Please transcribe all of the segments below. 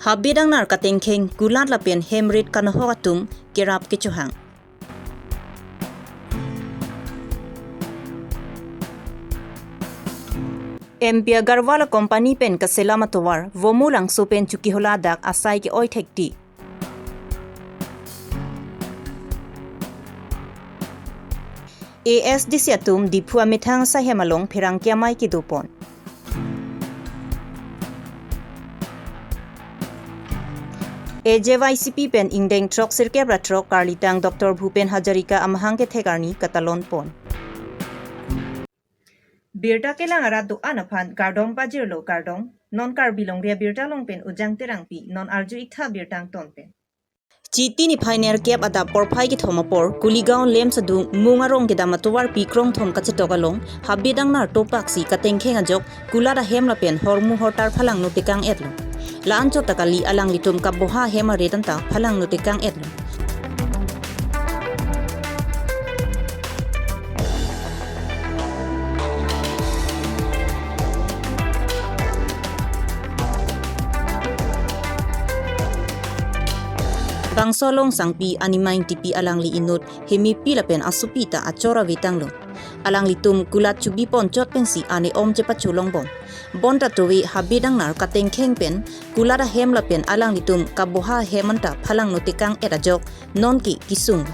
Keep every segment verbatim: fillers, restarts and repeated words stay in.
Habit angnar katengkheng kulat lapen hem rit kanohok atum kerap kechohang. M P Agarwal a-company pen kaselam atovar Vomulangso pen Chokihola adak asai ke-oi thekti. A S D C atum Diphu amethang asaihem along pherangke amei kedopon. A J Y C P pen ingdeng throk sirkep ra throk karlitang Doctor Bhupen Hazarika amahang kethek arni katalonpon. Birta kelang arat do-an aphan kardom pajirlo kardom, non Karbi Longri Abirta along pen Ujang Terangpi, non arju iktha birta angton pen. Chiti niphai nerkep adap porphai kethom apor, Kuligaon Lemsadung Mung arong kedam atovarpi krongthom kachetok along, habit angnar topaksi katengkheng ajok, kulat ahem lapen hormu hortar phalangno tekang-etlo. La-anchot ta kali, alanglitum kaboha ahem arit anta phalangno tekang-etlo. Bangso along sangpi Anima Ingtipi alangli inut Hemepi lapen asopi ta achor ave tanglo. Alanglitum kulat chubipon chot pensi ane om chepacholongbom. Bonta tove habit angnar katengkheng pen kulat ahem lapen alanglitum kaboha ahem anta phalangno tekang-et ajok nonke kesung.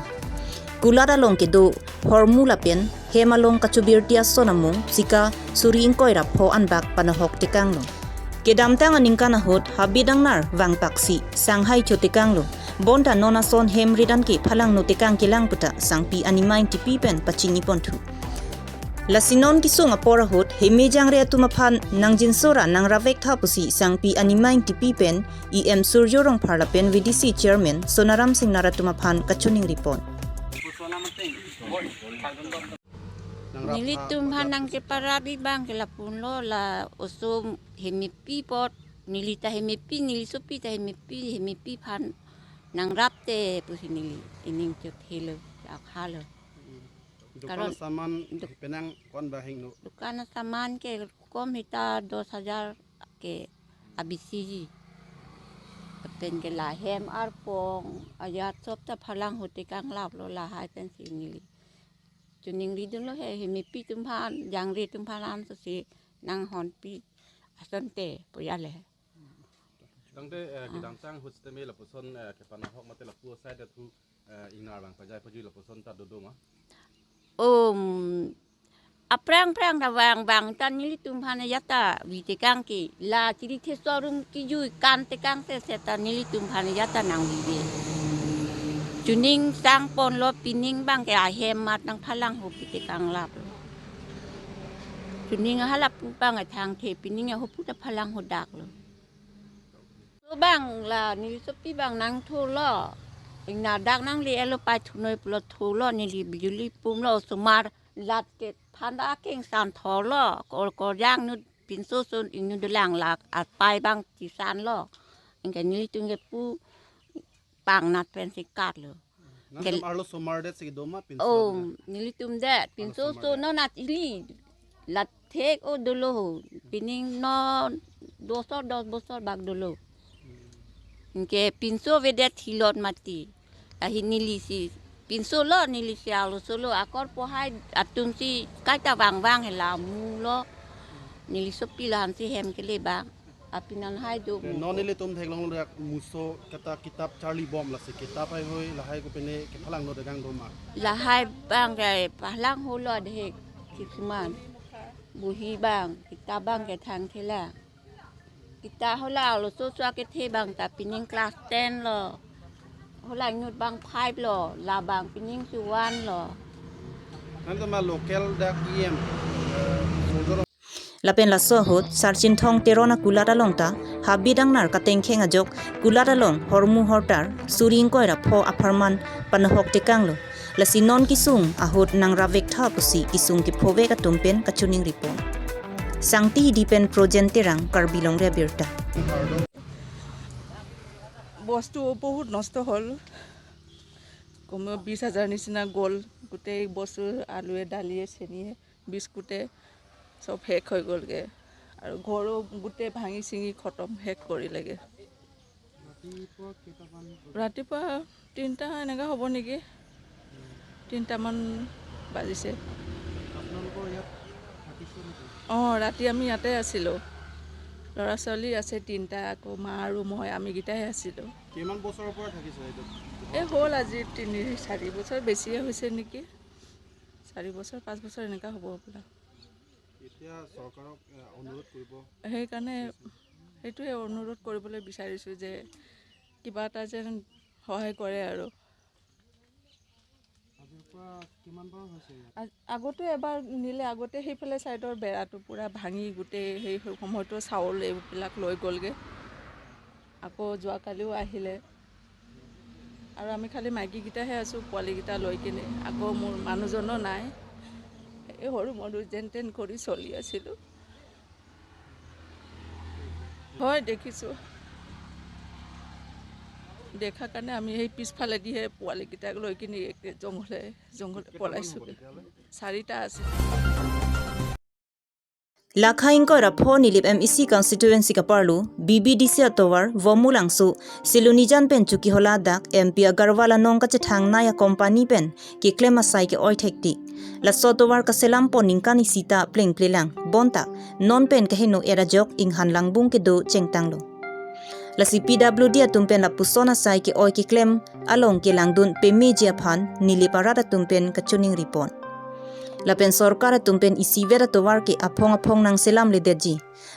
Kulat along kedo hormu lapen hem along kachobirti ason amung sika suri ingkoi ra pho anbak panohok tekanglo. Kedamtang aningkan ahut habit angnar vangpaksi sanghai cho tekanglo. Bonta non ason hem rit anke phalangno tekang kelang puta sangpi Anima Ingtipi pen pachiniponthu. Lasi non kesung apor ahut heme jangre atum aphan nangjinso ra nangrap-vek tha pusi sangpi Anima Ingtipi pen E M Surjo Rongphar lapen V D C Chairman Sonaram Singnar atum aphan kachoningripon. Nangrap tha, nelitum aphan nangcheparap-i abang ke lapunlo, la oso Hemepi apot, neli ta Hemepi, neli sopi ta Hemepi, Hemepi aphan nangrap te pusi neli ining chothelo, la khalo. Dukan karon saman duk- penang ko-an ba hingno? Dukan saman ke kom hita dos hajar ke abisiji. Lapen ke la hem arpong ajat sop ta phalangho tekang laplo, lahai pensi neli choningridunlo he, Hemepi atum aphan, jangre atum aphan anso si nanghonpi asonte pu ya le. Tangte, eh, kedamtang ahut sitame lapuson, eh, kepanohok mate lapu asai ta thu, eh, ingnar vang pajai pajui lapuson ta dodo ma? Om, aphrang phrang ta vang vang ta nelitum aphan ajat ta vi tekang ke, la chiri the showroom kejui kan tekang se seta nelitum aphan ajat ta nangvive. Chuning sangponlo, pining abang ke ahem amat nangphalangho pi tekang laplo. Chuning hala pu abang athang the, pining aho pu ta phalangho daklo. Abang la neli sopi abang nangthurlo. Ingnar dak nangle-etlo, pai thunoi pulo thurlo, neli bijuli pumlo, osomar lat ke thanda akeng san thorlo, kor kor jang nu pinso sun ingnu dolang lak apai abang chisanlo. Ingke nelitum ke pu pangnat pensi katlo. Nangtum arlo somar det si kedo ma pinso? Oh, nelitum det pinso somar so det. Non at ili. La thek o dolo ho. Pining non dosor dos bosor bak dolo. Ingke pinso avedet hilot mati. Ahi neli si pinsolo, neli si arlosolo, akor pohai atum si kaita vang vang hela mulo. Neli sopi la-an si hem kele abang. Apinan hai do. Te mu non nelitum theklonglo dak muso kata kitap charlibom, lasi kitap hai hoi lahai kopine kephalangno tekang do ma? Lahai abang ke phalangho lo dehek kisuman. Bohi abang, kitap abang ke thangthela. Kitap hala arloso so akethe abang ta pining class ten lo. Hala inut abang five lo, la abang pining si one lo. Nangtum ma local dak E M, eh, soldier. Lapen laso ahut Sarchinthong Teron akulat along ta habit angnar katengkheng ajok kulat along hormu hortar suri ingkoi ra pho apharman panohok tekanglo. Lasi non kesung ahut nangrap-vek tha pusi kesung kephovek atum pen kachoningripon. Sangti Hidi pen Projen Terang, Karbi Longri Abirta. বস্তু বহুত নষ্ট হ'ল। কমেও বিশ হাজাৰ নিচিনা গ'ল। গোটেই বস্তু আলুৱে, দালিয়ে, চেনিয়ে, বিস্কুটে চব শেষ হৈ গ'লগৈ। আৰু ঘৰো গোটেই ভাঙি চিঙি খতম, শেষ কৰিলেগৈ। ৰাতিপুৱা তিনিটা এনেকুৱা হ'ব নেকি, তিনিটামান বাজিছে। অঁ, ৰাতি আমি ইয়াতে আছিলোঁ। ল'ৰা ছোৱালী আছে তিনিটা, আকৌ মা আৰু মই, আমিকেইটাহে আছিলোঁ। কিমান বছৰৰ পৰা থাকিছে এইটো? এই হ'ল আজি তিনি চাৰি বছৰ, বেছিয়ে হৈছে নেকি, চাৰি বছৰ পাঁচ বছৰ এনেকুৱা হ'ব হ'বলা। এতিয়া চৰকাৰক, এ, অনুৰোধ কৰিব। সেইকাৰণে সেইটোৱে অনুৰোধ কৰিবলৈ বিচাৰিছোঁ যে কিবা এটা যেন সহায় কৰে আৰু। আজিৰ পৰা কিমান বাৰ হৈছে ইয়াত? আ-, আগতেও এবাৰ নিলে, আগতে সেইফালে ছাইডৰ বেৰাটো পূৰা ভাঙি গোটেই সেই সময়তো চাউল এইবিলাক লৈ গ'লগৈ। আকৌ যোৱাকালিও আহিলে। আৰু আমি খালি মাইকীকেইটাহে আছোঁ, পোৱালীকেইটা লৈ কিনে। আকৌ মোৰ মানুহজনো নাই। এই সৰু মৰু যেন তেন কৰি চলি আছিলোঁ। হয়, দেখিছোঁ। দেখা কাৰণে আমি সেই পিছফালেদিহে পোৱালীকেইটাক লৈ কিনে একে জংঘলে, জংঘলে পলাইছোঁগৈ। চাৰিটা আছে। Lakha ingkoi ra pho Nilip M A C constituency kaparlo B B D C atovar Vomu Langso, Silonijan pen Chokihola dak M P Agarwal anong kachethang nai a company pen keklem asai ke-oi thektik. Laso atovar kaselam pon ningkan isi ta plengplelang, bonta non pen kaheno era jok inghan langbung kedo chengtanglo. Lasi P W D atum pen lapuson asai ke-oi keklem along kelangdun pemeji aphan Nilip arat atum pen kachiningri pon. Lapen sorkar atum pen isivet atovar ke aphong aphong nangselamledetji.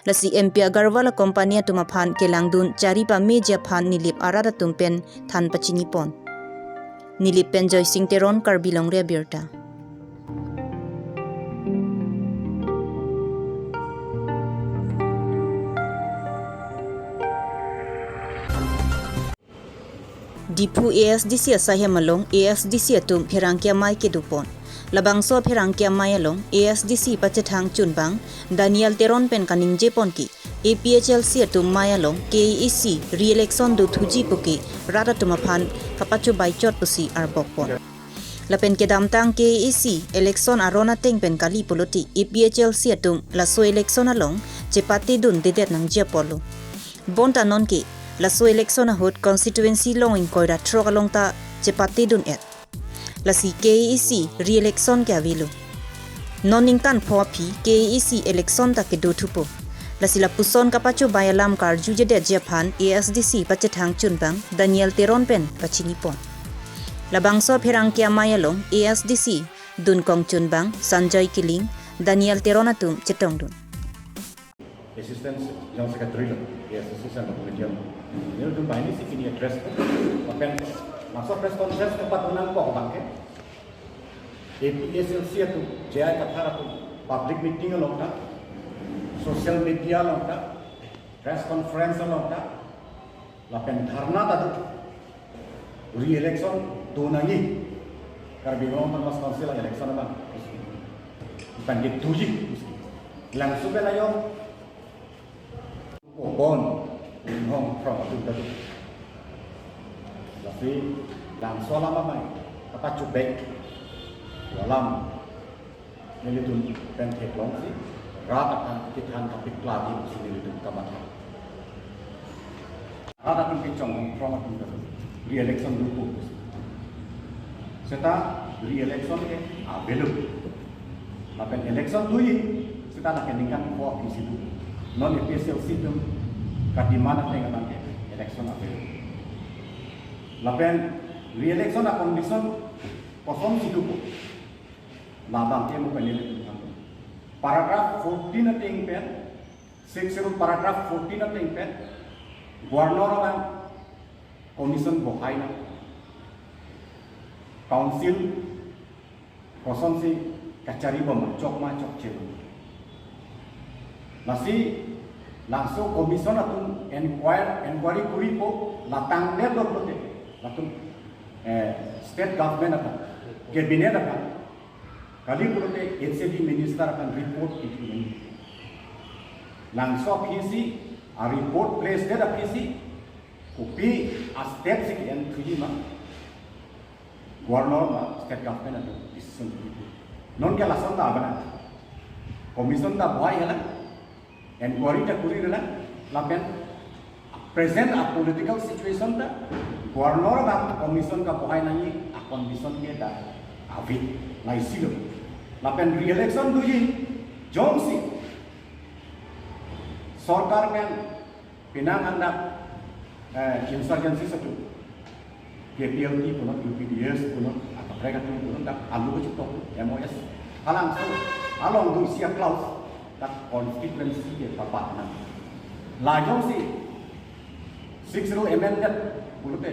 Lasi M P Agarwal a company atum aphan kelangdun chari pameji aphan Nilip arat atum pen than pachini pon. Nilip pen Joysing Teron, Karbi Longri Abirta. Diphu A S D C asaihem along A S D C atum pherangke amei kedo pon. Labangso pherangke amei along A S D C pachethang chunbang Daniel Teron pen kaningje pon ke A P H L C atum amei along K A A C re-election dothuji puke rat atum aphan kapachobai chot pusi arbok pon. Lapen kedamtang K A A C election aron ateng pen kali pulote A P H L C atum laso election along chepatedundedet nangji apotlo. Bonta nonke laso election ahut constituency long ingkoi ra throk along ta chepatedun-et. Lasi K A A C re-election ke avelo. Non ningkan pho aphi K A A C election ta kedo thupo. Lasi lapuson kapachobai alam karjujedetji aphan A S D C pachethang chunbang Daniel Teron pen pachini pon. Labangso pherangke amei along A S D C dunkong chunbang Sanjoy Killing, Daniel Teron atum chetongdun. Assistant General Secretary lo, A S D C Central Committee lo. Nelitum banghini si pini address ko, lapen laso press conference kepadunnang ko abangke A P H L C atum, J I Kathar atum, public meeting along ta, social media along ta, press conference along ta, lapen dharna ta do. Re-election do nangji. Karbi Anglong Autonomous Council election abang. Lapen ke doji. Langso pen ayon. Obon, inghong from atum ta do. Lasi, langso alam amei kapachobei. Alam nelitum pen theklongsi, rat aphan kethan kapiklagi si nelitum kamatha. Rat atum kechong from atum ta do. Re-election dopo. Seta re-election ke avelo. Lapen election doji, seta lake ningkan pho aphi si do. Non A P H L C atum kademand ateng abangke election avelo. Lapen re-election a condition kosonsi dopo. Labangke mo pen nelitum than. Paragraph fourteen ateng pen, Sixth Schedule paragraph fourteen ateng pen, Governor abang commission bohai nang. Council kosonsi kachari bom, chok ma chokche bom. Lasi, langso commission atum inquire, inquiry kuripo, la tangdet lo pulote, latum, eh, state government aphan, cabinet aphan, kali pulote H A D minister aphan report kepi nangji. Langso aphisi, a report place det aphisi, kopi a step si ke-en thuji ma, Governor ma, state government atum decision thuji. Nonke lason ta abang. Commission ta bohai helang, inquiry ta kuri helang, lapen Present a political situation ta, Governor abang commission kabohai nangji a condition ke ta ave, la isi lo. Lapen re-election doji, jongsi sorkar pen penang andak, eh, insurgency satu, K P L T punon, U P D S punon, akaprek atum punon, dak alu kechitok, M O S. Halabangso along do isi a-clause, dak constituency ke papat nang. La jongsi Sixth Schedule amended pulote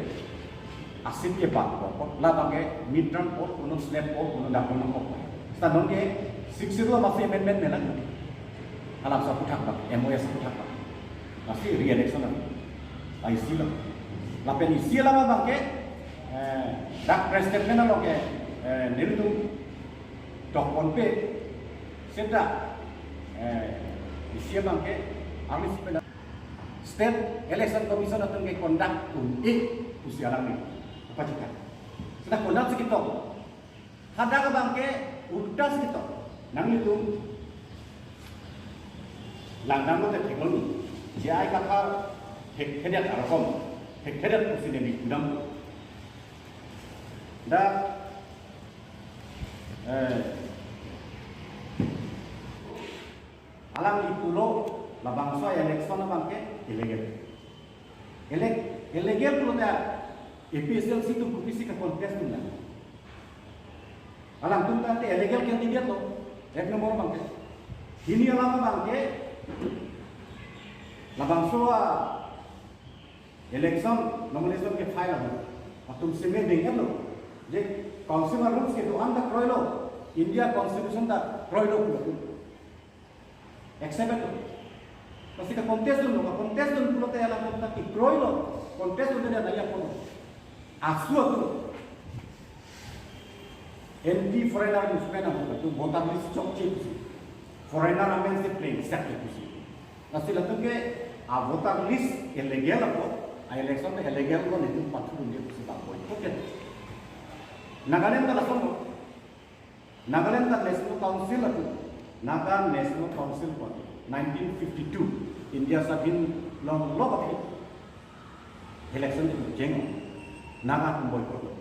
a-seat ke bak ko, labang ke mid-term poll punon, slap poll punon, dak punon ko. Seta non ke Sixth Schedule masih amendment melang. Halabangso aphuthak bak, M O S aphuthak bak. Masih re-election lang. Ai isi lang. Lapen isi lang abang ke, eh, dak press statement along ke, eh, nelitum dokpon pe, seta, eh, isi abang ke, army isi pen State Election Commission atum ke conduct un-e pusi alam ni. Apa cita? Seta conduct si ketok. Hadak abang ke ulta si ketok. Nanglitum langdamlote theklong ni. J I Kathar thekthedet arokom. Thekthedet pusi neli kudam. Dak, eh, alangli pulo labangso election abang ke illegal. Ele-, illegal pulote A P H L C atum kopisi ke-contest dun lang. Alangtum tangte illegal candidate lo, ek nombor abang ke. Hini alam abang ke, labangso a-election nomination ke-file atum seme denglo. Je council a-rules kedo-an ta kroilo, India Constitution ta kroilo pulo. Accept lo. Pasi ke-contest dunlo, ke-contest dun pulote alangtum ta kekroilo. Contest dunde nangji apot. AASU atum anti foreigner movement atum, atum voter list chokche pusi, foreigner amen si plain sack pusi. Lasi latum ke a-voter list illegal apot, a-election ta illegal lo, netum pathu dunde pusi bang boycott ke. Nagaland ta lason lo. Nagaland ta National Council atum, Naga National Council apot, nineteen fifty-two, India swadhin longlo aphi election cheng, Naga atum boycott lo.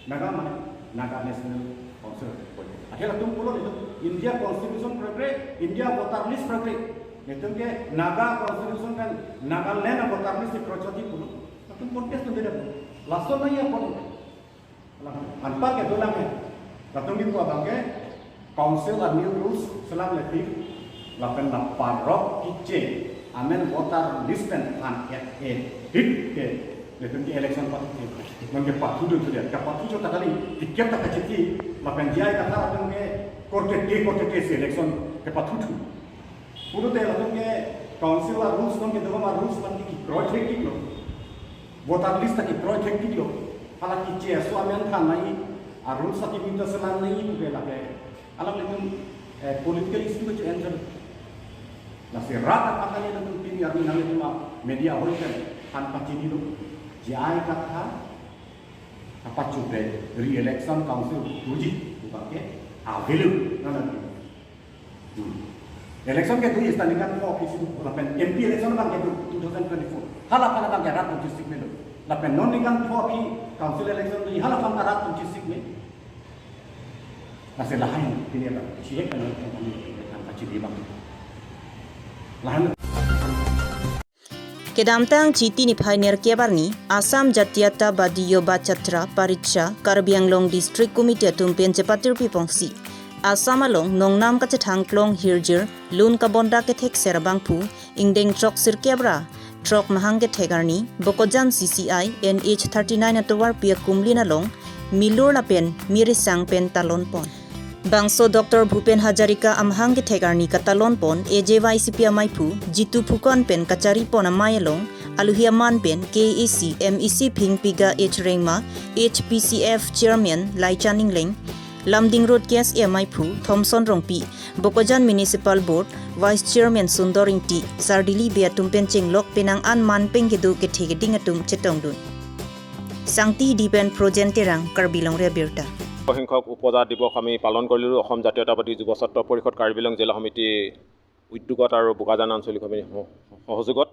Naga mane Naga National Council boycott. Akhir atum pulo itu India Constitution program, India voter list program. Netum ke Naga Constitution kan Nagaland voter list program pulo. Atum contest dunde. Lason nangji apot. Anpar kedo lang he. Latum kipu abang ke council a-new rules selam le tik, lapen la parok kiche amen voter list pen than-et-e tik ke, latum ke election pathu ke. Non ke pathu dun sudah, kepathu chot ta kali, ticket ta kachiti, lapen J I Kathar atum ke korte te, korte te si election kepathu thu. Pulote latum ke council a-rules, non kedo ma rules abang ke kekroi thektik lo. Voter list ta kekroi thektik lo. Hala kiche aso amen than nangji, a-rules akimi ta selam nangji pu ke lake. Alanglitum, eh, political issue ke cho-en chot. Lasi rat aphan kali latum pini arni nanglitum a-media ahoi pen than pachinilo. J I Kathar kapachup re-election council doji pu abang ke ave lo. Nana. Hmm. Election kedo isi ningkan pho aphi si, lapen M P election abang kedo two thousand twenty-four. Halaphan abang ke rat atum chesik melo. Lapen non ningkan pho aphi council election do, halaphan ta rat atum chesik me. Lasi lahai pini abang, chihek kan abang, abang kachili abang. Lahai. Kedamtang Chiti niphai nerkep arni, Assam Jatiyatabadi Yuva Chhatra Pariksha Karbi Anglong District Committee atum pen chepatirpi pongsi, Assam along nongnam kachethang klong hirjir lun kabondak kethek ser abangphu, ingdeng throk sirkep ra throk mahang kethek arni, Bokajan C C I N H thirty-nine atovarpi akumlin along, milur lapen mirisang pen talon pon. Bangso Doctor Bhupen Hazarika amahang kethek arni katalon pon A J Y C P amaiphu Jitu Phukan pen kachari pon amei along, aluhi aman pen K A A C M E C Phingpiga H Rengma, H P C F Chairman Laichan Engleng, Lumding Road K S A amaiphu Thomson Rongpi, Bokajan Municipal Board Vice Chairman Sundor Ingti, Sardili Bey atum pen chenglok penang an man pen kedo kethe keding atum chetongdun. Sangti D pen Projen Terang, Karbi Longri Abirta. সংখ্যক উপজা দিৱস আমি পালন কৰিলোঁ অসম জাতীয়তাবাদী যুৱ ছাত্ৰ পৰিষদ কাৰ্বি আংলং জিলা সমিতি উদ্যোগত আৰু বোকাজান আঞ্চলিক সমিতিৰ সহ-, সহযোগত।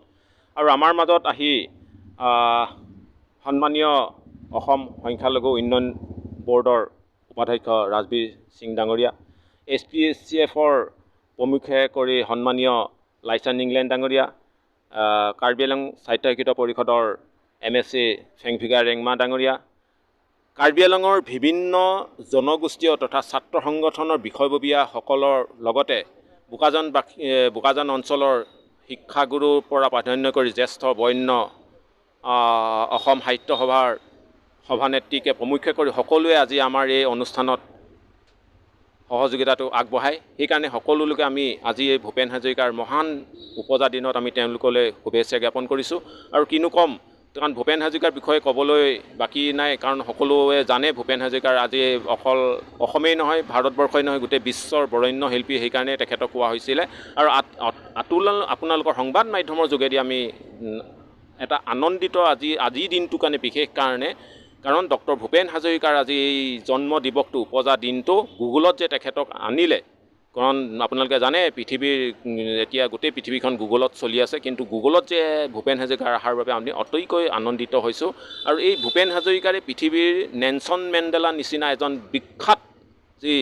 আৰু আমাৰ মাজত আহি আহ, সন্মানীয় অসম সংখ্যালঘু উন্নয়ন বৰ্ডৰ উপাধ্যক্ষ ৰাজবীৰ সিং ডাঙৰীয়া, এছ পি চি এফৰ প্ৰমুখ্যে কৰি সন্মানীয় লাইচান ইংলেণ্ড ডাঙৰীয়া, আহ, কাৰ্বি আংলং স্বায়ত্তশাসিত পৰিষদৰ এম এছ চি ফেংফিগা ৰেংমা ডাঙৰীয়া, কাৰ্বি আংলঙৰ বিভিন্ন জনগোষ্ঠীয় তথা ছাত্ৰ সংগঠনৰ বিষয়ববীয়াসকলৰ লগতে বোকাজান বাসী-, এ, বোকাজান অঞ্চলৰ শিক্ষাগুৰুৰ পৰা প্ৰাধান্য কৰি জ্যেষ্ঠ বৰেণ্য, আহ, অসম সাহিত্য সভাৰ সভানেত্ৰীকে প্ৰমুখ্যে কৰি সকলোৱে আজি আমাৰ এই অনুষ্ঠানত সহযোগিতাটো আগবঢ়ায়। সেইকাৰণে সকলো লোকে আমি আজি এই ভূপেন হাজৰিকাৰ মহান উপজা দিনত আমি তেওঁলোকলৈ শুভেচ্ছা জ্ঞাপন কৰিছোঁ। আৰু কিনো ক'ম, কাৰণ ভূপেন হাজৰিকাৰ বিষয়ে ক'বলৈ বাকী নাই, কাৰণ সকলোৱে জানে ভূপেন হাজৰিকাৰ আজি অকল অসমেই নহয়, ভাৰতবৰ্ষই নহয়, গোটেই বিশ্বৰ বৰেণ্য শিল্পী, সেইকাৰণে তেখেতক কোৱা হৈছিলে। আৰু আত-, আত-, আতুল আপোনালোকৰ সংবাদ মাধ্যমৰ যোগেদি আমি, উম, এটা আনন্দিত আজি, আজিৰ দিনটো কাৰণে বিশেষ কাৰণে, কাৰণ ডক্টৰ ভূপেন হাজৰিকাৰ আজি এই জন্ম দিৱসটো, উপজা দিনটো গুগলত যে তেখেতক আনিলে, কাৰণ আপোনালোকে জানে পৃথিৱীৰ, উম, এতিয়া গোটেই পৃথিৱীখন গুগলত চলি আছে, কিন্তু গুগলত যে ভূপেন হাজৰিকাৰ অহাৰ বাবে আমি অতিকৈ আনন্দিত হৈছোঁ। আৰু এই ভূপেন হাজৰিকাৰে পৃথিৱীৰ নেলছন মেণ্ডেলা নিচিনা এজন বিখ্যাত, যি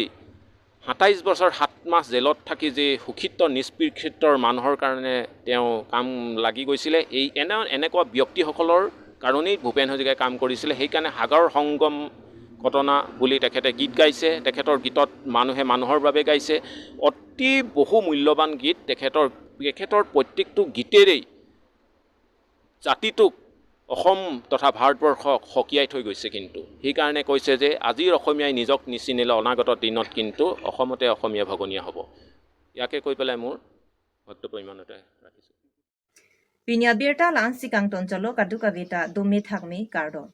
সাতাইছ বছৰ সাত মাহ জেলত থাকি যি শোষিত নিষ্পীড়িতৰ মানুহৰ কাৰণে তেওঁ কাম লাগি গৈছিলে, এই এনে, এনেকুৱা ব্যক্তিসকলৰ কাৰণেই ভূপেন হাজৰিকাই কাম কৰিছিলে। সেইকাৰণে সাগৰ সংগম ঘটনা বুলি তেখেতে গীত গাইছে, তেখেতৰ গীতত মানুহে মানুহৰ বাবে গাইছে। অতি বহু মূল্যৱান গীত তেখেতৰ, তেখেতৰ প্ৰত্যেকটো গীতেৰেই জাতিটোক, অসম তথা ভাৰতবৰ্ষক সকীয়াই থৈ গৈছে। কিন্তু সেইকাৰণে কৈছে যে আজিৰ অসমীয়াই নিজক নিচিনিলে অনাগত দিনত কিন্তু অসমতে অসমীয়া ভগনীয়া হ'ব। ইয়াকে কৈ পেলাই মোৰ বক্তব্য ইমানতে ৰাখিছোঁ। Pini abirta la-ansi kangtonchotlo, kadokave ta dome thakme, kardom.